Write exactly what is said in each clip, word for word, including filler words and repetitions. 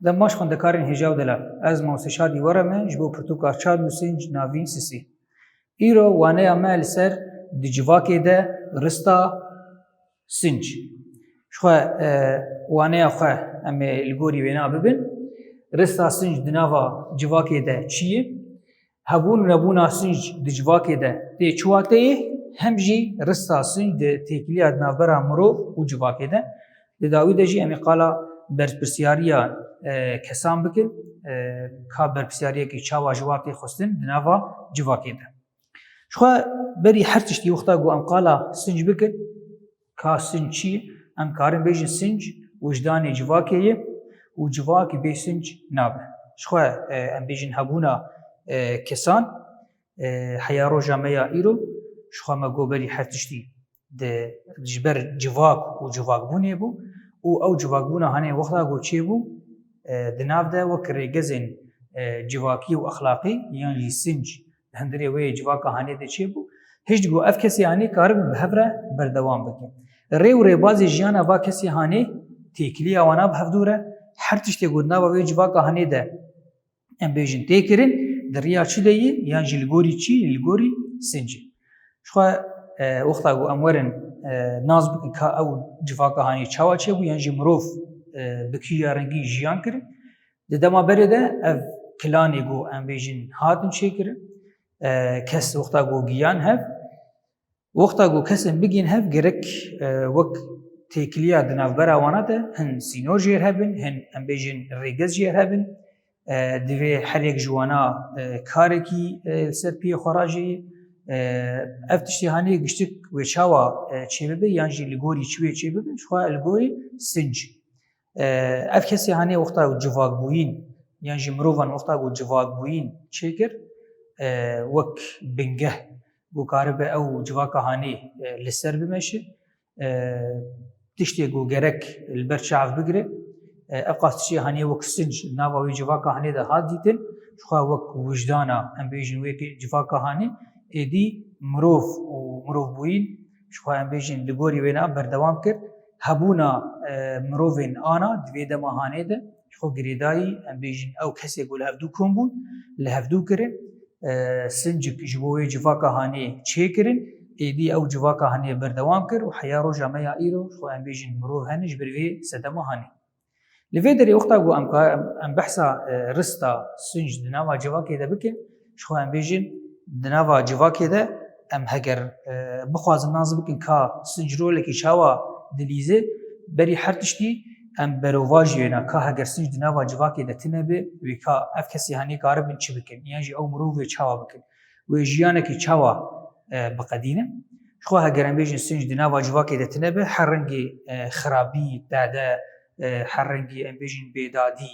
Dem baş xwendekarên hêja û delal. Ez Mamoste Şadî Werem e ji bo pirtûka Çand û Sinc navîn Sisî. Îro waneya me li ser di civakê de rista sinc. Ji xwe, e, waneya xwe em ê li gorî wêna bibin. Rista sinc di nava civakê de çi ye? Hebûn û nebûna sinc di civakê de tê çi wateyê, hem jî rista sinc di têkiliya di navbera mirov û civakê de. Di dawî de jî em ê qala berpirsiyariya, e, kesan bikin, e, ka berpirsiyariyekî çawa ji wan tê xwestin di nava civakê de. Ji xwe berî her tiştî wexta ku em qala sinc bikin, ka sinc çi ye? Em karin bêjin sinc wijdanê civakê ye û civak bê sinc nabe. Ji xwe, e, em bêjin hebûna, e, kesan, e, heya roja me ya îro, ji xwe me got berî her tiştî di, ji ber civak û civakbûnê bû û ew civakbûna hanê wexta ku çêbû, e, di nav de wek rêgezên, e, civakî û exlaqî yan jî sinc, hundirê wê civaka hanê de çêbû, hişt ku ev kesê hanê karibin bi hev re berdewam bikin. Rê û rêbazê jiyana va kesê hanê, têkiliya wana bi hevdû re, her tiştê ku di nava wê civaka hanê de, em bêjin, tê kirin, di riya çi de yî, yan jî li gorî çi, li gorî sincî. Ji xwe, e, wexta ku em werin, e, nas bikin ka ew civaka hanê çawa çêbû, yan jî mirov, e, bi kîja rengî jiyan kirin, di dema berê de ev kilanê ku em bêjin hatin çêkirin, e, kes wexta ku giyan hev, wexta ku kesên bigihên hev gerek, e, wek têkiliya di navbera wana de hin sînor jê re hebin, hin em bêjin rêgez jê re hebin, e, divê her yek ji wana, e, karekî, e, li ser piyê xwe rajêye. E, ev tiştê hanê giştik wê çawa, e, çêbibe yan jî li gorî çi wê çêbibe, ji xwe li gorî sinc. E, ev kesê hanê wexta civakbûyîn, yan jî mirovan wexta ku civakbûyîn çêkir, e, wek bingeh ku karibe ew civaka hanê, e, li ser bimeşe, e, tiştê ku gerek li ber çav bigire, e, ev qas tiştê hanê wek sinc nava wê civaka hanê de hat dîtin, ji xwe wek wijdana, em bêjin, wê civaka hanê, êdî mirov û mirovbûyîn, ji xwe em bêjin, li gorî wêna berdewam kir. Hebûna, e, mirovên ana di vê dema hanê de ji xwe girêdayî, em bêjin, ew kesê ku li hevdû kom bûn, li hevdû kirin, e, sincik ji bo wê civaka hanê çêkirin, êdî ew civaka hanê berdewam kir û heya roja me ya îro, ji xwe em bêjin, mirov hene ji ber vê sedema hanê. Li vê derê wexta ku em ka-, em, em behsa, e, rista sinc di nava civakê de bikin, ji xwe em bêjin, di nava civakê de em heger, e, bixwazin nas bikin ka sinc rolekî çawa dilîze, berî her tiştî em berovajî wêna ka heger sinc di nava civakê de tine be, wê ka ev kesê hanê karibin çi bikin, yan jî ew mirov wê çawa bikin, wê jiyanekî çawa, e, biqedînin. Ji xwe heger em bêjin sinc di nava civakê de tine be, her rengê, e, xirabî, tade, e, her rengê em bêjin bêdadî,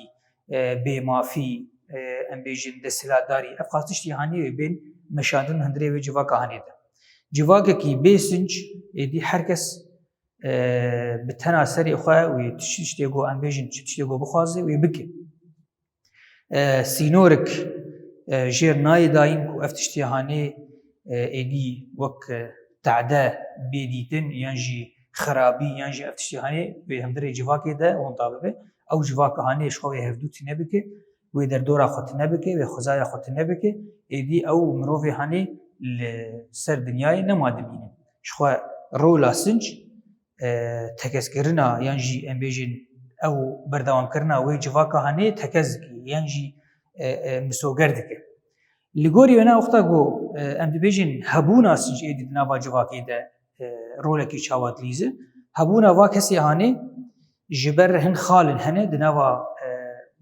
e, bêmafî, e, em bêjin desthilatdarî, ev qas tiştî hanê wê bên meşandin hundirê wê civaka hanê de. Civakekî bê sinc, êdî her kes, e, bi tena serê xwe wê tiştê ku em bêjin, çi tiştê ku bixwaze, wê bike. E, sînorik, e, jêr nayê dayîn ku ev tiştê hanê, e, êdî wek, e, tade bê dîtin yan jî xirabî yan jî ev tiştê hanê wê hundirê civakê de winda bibe. Ew civaka hanê ji xwe wê hevdû tune bike, wê derdora xwe tune bike, wê xwezaya xwe tune bike, êdî ew mirovê hanê li ser dinyayê nema dibînin. Ji xwe rola sinc, e, tekez kirina yan jî em bêjin ew berdewamkirina wê civaka hanê tekez dike yan jî, e, e, misoger dike. Li gorî wêna wexta ku, e, em dibêjin hebûna sinc êdî di nava civakê de, e, rolekî çawa dilîze. Hebûna va kesê hanê ji ber hin xalin hene di nava, e,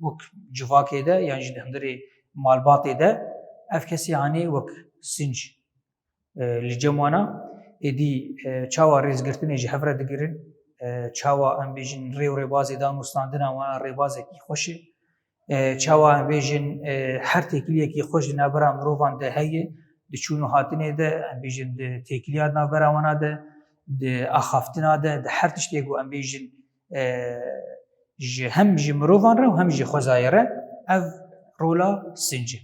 wek civakê de yan jî di hundirê malbatê de ev kesê hanê wek sinc e, li cem wana, êdî, e, çawa rêzgirtinê ji hev re digirin, e, çawa em bêjin rê û rêbazê dan û standina wana rêbazekî xweş e, e, çawa em bêjin, e, her têkiliyekî xweş di navbera mirovan de heye, di çûn û hatinê de, em bêjin di têkiliya di navbera wana de, di axaftina de, di her tiştê ku em bêjin, e, ji, hem ji mirovan re û hem ji xwezayê re ev rola sinc e.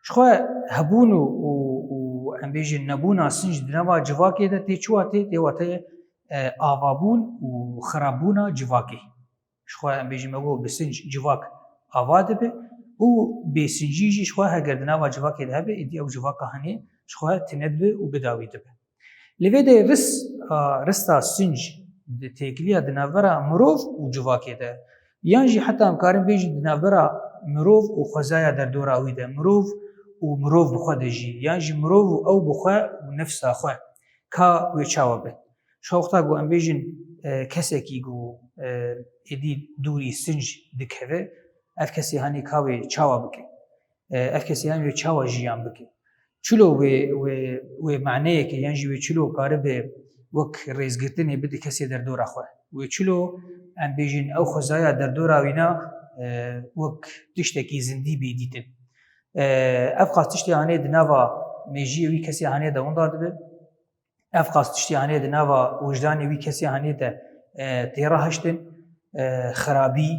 Ji xwe hebûn û, û, û em bêjin nebûna sinc di nava civakê de tê çi watê? Tê wateyê, e, avabûn û xirabûna civakê. Ji xwe em bêjin me got bi sinc civak ava dibe û bêsincî jî ji xwe heger di nava civakê de hebe, êdî ew civaka hanê ji xwe tune dibe û bi dawî dibe. Li vê de ris, a, rista sinc di têkiliya di navbera mirov û civakê de, yan jî heta em karin bêjin di navbera mirov û xwezaya derdora wî de, mirov û mirov bi xwe de jî, yan jî mirov û ew bi xwe û nefsa xwe, ka wê çawa be? Ji wexta ku em bêjin, e, kesekî ku, e, êdî dûrî sinc dikeve, ev kesê hanê ka wê çawa bike? E, ev kesê hanê wê çawa jiyan bike? Çilo wê, wê, wê maneyeke yan jî wê çilo karibe wek rêzgirtinê bide kesê derdora xwe? Wê çilo em bêjin ew xwezaya derdora wîna, e, wek tiştekî zindî bê dîtin? E, ev qas tiştê hanê di nava mêjiyê wî kesê hanê de winda dibe. Ev qas tiştê hanê di nava wijdanê wî kesê hanê de, e, tê rahiştin, e, xirabî,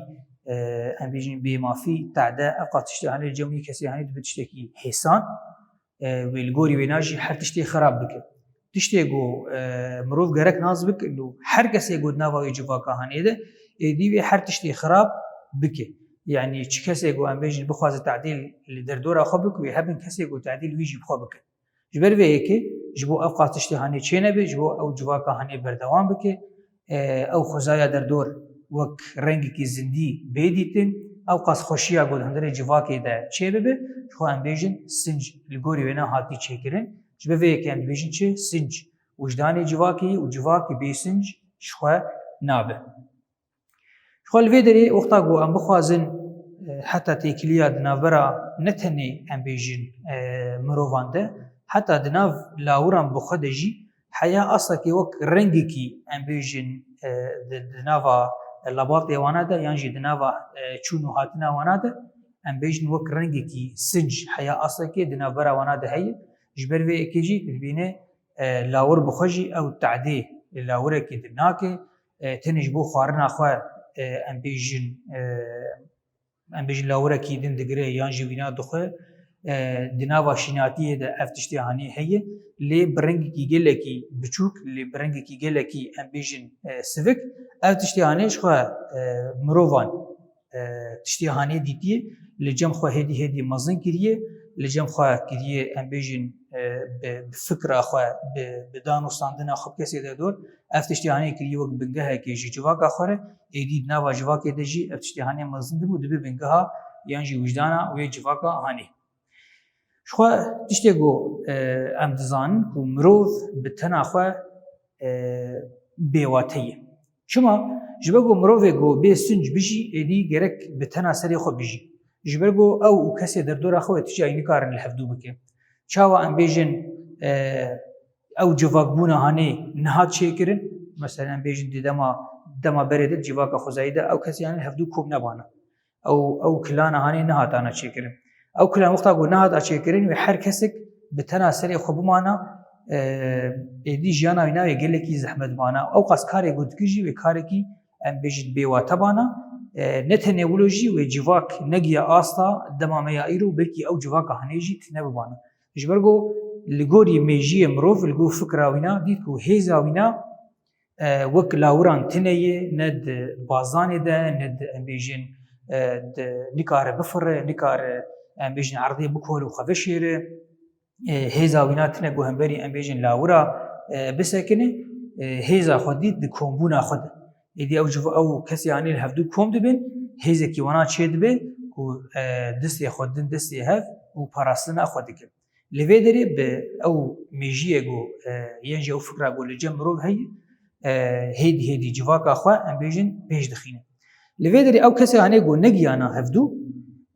e, em bêjin bêmafî, tade, ev qas tiştê hanê li cem wî kesê hanê dibe tiştekî hêsan, e, wê li gorî wêna jî her tiştê xirab bike. Tiştê ku, e, mirov gerek nas bike, li her kesê ku di nava wê civaka hanê de, êdî wê her tiştê xirab bike. Yanî çi kesê ku em bêjin bixwaze tadîl li derdora xwe bike, wê hebin kesê ku tadîl wî jî bi xwe bike. Ji ber vê yekê, ji bo ew qas tiştê hanê çênebe, ji bo ew civaka hanê berdewam bike, e, ew xwezaya derdor wek rengekî zindî bê dîtin, ew qas xweşiya ku di hundirê civakê de çêbibe, ji xwe em bêjin sinc li gorî wêna hatî çêkirin. Ji ber vê yekê em dibêjin çi? Sinc. Wijdanê civakê û civakî bê sinc ji xwe nabe. Ji xwe li vê derê wexta ku em bixwazin, e, heta têkiliya di navbera ne tenê em bêjin, e, mirovan de, heta di nav lawiran bi xwe de jî heya asakê wek rengekî em bêjin, e, di, di nava lebatê wana de yan jî di nava, e, çûn û hatina wana de em bêjin wek rengekî sinc heya asakê di navbera wana de heye. Ji ber vê yekê jî dibîne, e, lawir bi xwe jî ew tadê li lawirekî din nake. E, tenê ji bo xwarina xwe, e, em bêjin, e, em bêjin lawirekî din digire yan jî wîna dixwe. E, di nava şînatiyê de ev tiştê hanê heye, lê bi rengekî gelekî biçûk, lê bi rengekî gelekî em bêjin, e, sivik. Ev tiştê hanê ji xwe, e, mirovan e, tiştê hanê dîtiye, li cem xwe hêdî hêdî mezin kiriye, li cem xwe kiriye, em bêjin, e, bi, bi fikra xwe, bi, bi dan û standina xwe bi kesê de dor, ev tiştê hanê kiriye wek bingehekê ji civaka xwe re, êdî di nava civakê de jî ev tiştê hanê mezin dibû, dibe bingeha yan jî wijdana wê civaka hanê. Ji xwe tiştê ku, e, em dizanin ku mirov bi tena xwe, e, bêwate ye. Çima? Ji ber ku mirovê ku bê sinc bijî, êdî gerek bi tena serê xwe bijî. Ji ber ku ew û kesê derdora xwe wê ti cayî nikarin li hevdû bikin. Çawa em bêjin, e, ew civakbûna hanê nihat çêkirin? Mesela em bêjin di dema, dema berê de civaka xwezayî de ew kesê hanê li hevdû kom nebana. Ew, ew kilana hanê nehatana çêkirin. Ew kilan wexta ku nehata çêkirin, wê her kesek bi tena serê xwe bimana, e, êdî jiyana wî navê gelekî zehmet bana. Ew qas karê ku dikir jî wê karekî, em bêjin, bêwate bana. E, ne tenê wilo jî wê civak negiya asta dema me ya îro, belkî ew civaka hanê jî tune bibana. Ji ber ku li gorî mêjiyê mirov, li gor fikra wîna, dît ku hêza wîna, e, wek lawiran tune ye, ne di bazanê de, ne di, em bêjin, e, di, nikare bifire, nikare, em bêjin, erdê bikole û xwe veşêre. E, hêza wîna tune ku hemberî, em bêjin, lawira, e, bisekine, e, hêza xwe dît di kombûna xwe de. Êdî ew civ-, ew kesê hanê li hevdû kom dibin, hêzekî wana çêdibe ku, e, destê xwe din destê hev û parastina xwe dikin. Li vê derê bi ew mêjiyê ku, e, yên jî ew fikra ku li cem mirov heye, e, hêdî hêdî civaka xwe, em bêjin, pêş dixîne. Li vê derê ew kesê hanê ku negiyana hevdû,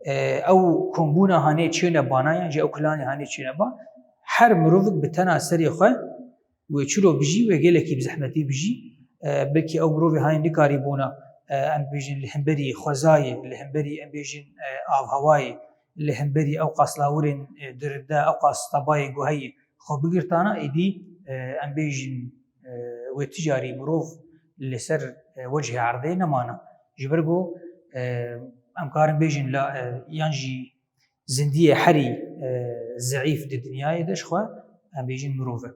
e, ew kombûna hanê çêne bana, yan jî ew kilanê hanê çêne ba, her mirovik bi tena serê xwe wê çilo bijî, wê gelekî bi zehmetî bijî. E, belkî ew mirovê hanê nikarîbûna, e, em bêjin, li hemberî xwezayê, li hemberî, em bêjin, e, avhewayê, li hemberî ew qas lawirên, e, dirinde, ew qas tebayên ku heye xwe bigirtana, êdî, e, em bêjin, e, wê ti carî mirov li ser, e, wecihê erdê nemana. Ji ber ku, e, em karin bêjin la, e, yan jî zindiyê herî, e, zeîf di dinyayê de ji xwe, em bêjin, mirov e.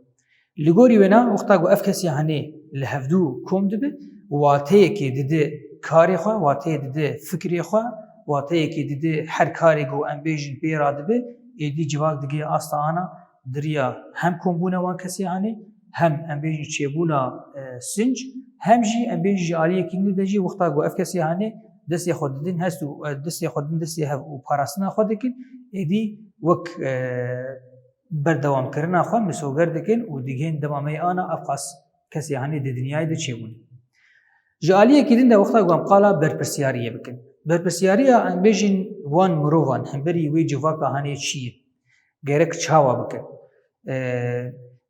Li gorî wêna, wexta ku ev kesê hanê li hevdû kom dibe, wateyekê dide karê xwe, wateyê dide fikrê xwe, wateyekê dide her karê ku em bêjin pê radibe, êdî civak digihê asta ana di riya hem kombûna wan kesê hanê, hem em bêjin çêbûna, e, sinc, hem jî em bêjin ji aliyekî din de jî wexta ku ev kesê hanê destê xwe didin hest û, e, destê xwe didin destê hev û parastina xwe dikin, êdî wek, e, berdewamkirina xwe misoger dikin û digihên dema me yê ana ev qas kesê hanê di dinyayê de çêbûne. Ji aliyekî din de wexta ku em qala berpirsiyariyê bikin. Berpirsiyariya em bêjin wan mirovan hemberî wê civaka hanê çi ye? Gerek çawa bikin? E,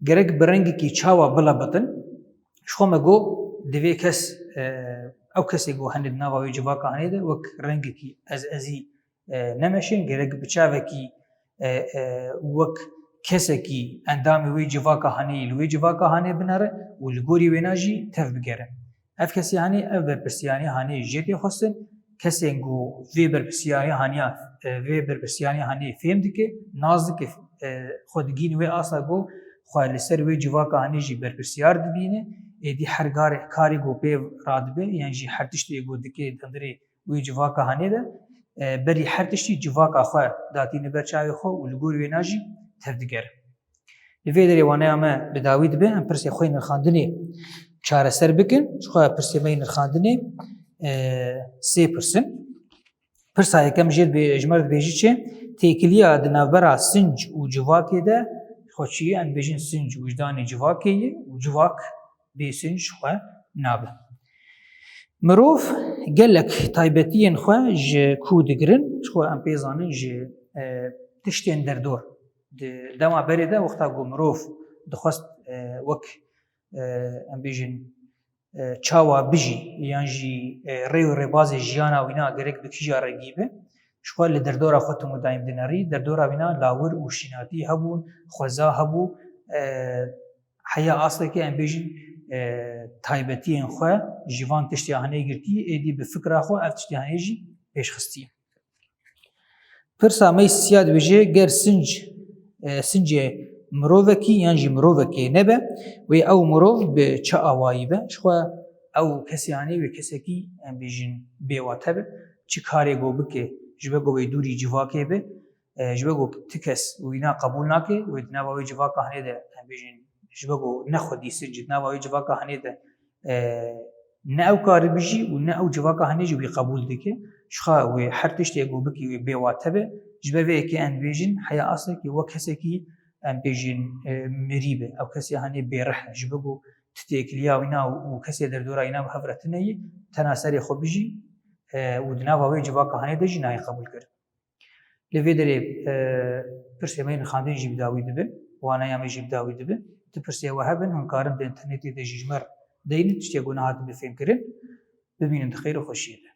gerek bi rengekî çawa bilebitin? Ji xwe me got, divê kes, e, ew kesê ku hene di nava wê civaka hanê de wek rengekî ez ezî, e, nemeşin, gerek bi çavekî, e, e, wek kesekî endamê wê civaka hanê yî li wê civaka hanê binere û li gorî wêna jî tev bigere. Ev kesê hanê ev berpirsiyariya hanê jê tê xwestin. Kesên ku vê berpirsiyariya haniya, e, vê berpirsiyariya hanê fêm dike, nas dike, e, xwe digihîne wê asta ku xwe li ser wê civaka hanê jî berpirsiyar dibîne. Êdî her garê, karê ku pê radibe, yan jî her tiştê ku dike di hundirê wê civaka hanê de, e, berî her tiştî civaka xwe datîne ber çavê xwe û li gor wêna jî tevdigere. Li vê derê waneya me bi dawî dibe, em pirsê xwe yê nirxandinê çareser bikin. Ji xwe pirsê me yê nirxandinê, e, sê pirs in. Pirsa yekem jê dibê-, ji me re dibêjî çi? Têkiliya di navbera sinc û civakê de xwe çi ye? Em dibêjin sinc wijdanê civakê ye û civak bê sinc ji xwe nabe. Mirov gelek taybetiyên xwe ji ku digirin? Ji xwe em pê zanin ji, e, tiştên derdor. Di dema berê de wexta ku mirov dixwest, e, wek, e, em bêjin, e, çawa bijî yan jî, e, rê û rêbazê jiyana wîna gerek bi kîja rengî be, ji xwe li derdora xwe tim û daîm dinerî. Derdora wîna lawir û şînatî hebûn, xweza hebû, e, heya astekê em bêjin, e, taybetiyên xwe ji van tiştê hanê girtî, êdî bi fikra xwe ev tiştê hanê jî pêş xistiye. Pirsa me yê sisiya dibêje, ger sinc, e, sincê mirovekî yan jî mirovekê nebe, wê ew mirov bi çi awayî be? Ji xwe ew kesê hanê wê kesekî, em bêjin, bêwate be. Çi karê ku bike, ji ber ku wê dûrî civakê be, e, ji ber ku ti kes wîna qebûl nake, wê di nava wê civaka hanê de, em bêjin, ji ber ku ne xwedî sinc di nava wê civaka hanê de, e, ne ew karibijî û ne ew civaka hanê jî wî qebûl dike. Ji xwe wê her tiştê ku bikî wê bêwate be. Ji ber vê yekê em dibêjin heya aslekî wek kesekî, em bêjin, e, mirî be. Ew kesê hanê bêrih e. Ji ber ku ti têkiliya wîna û, û kesê derdora wîna bi hev re tune yî, tena serê xwe bijî, e, û di nava wê civaka hanê de jî nayê qebûlkirin. Li vê derê, e, pirsê me yên nirxandin jî bi dawî dibin, waneya me jî bi dawî dibin. Ti pirsê we hebin, hûn karin di înternetê de jî ji me re deynin, tiştê ku nehatibû fêmkirin. Bimînin di xêr û xweşiyê de.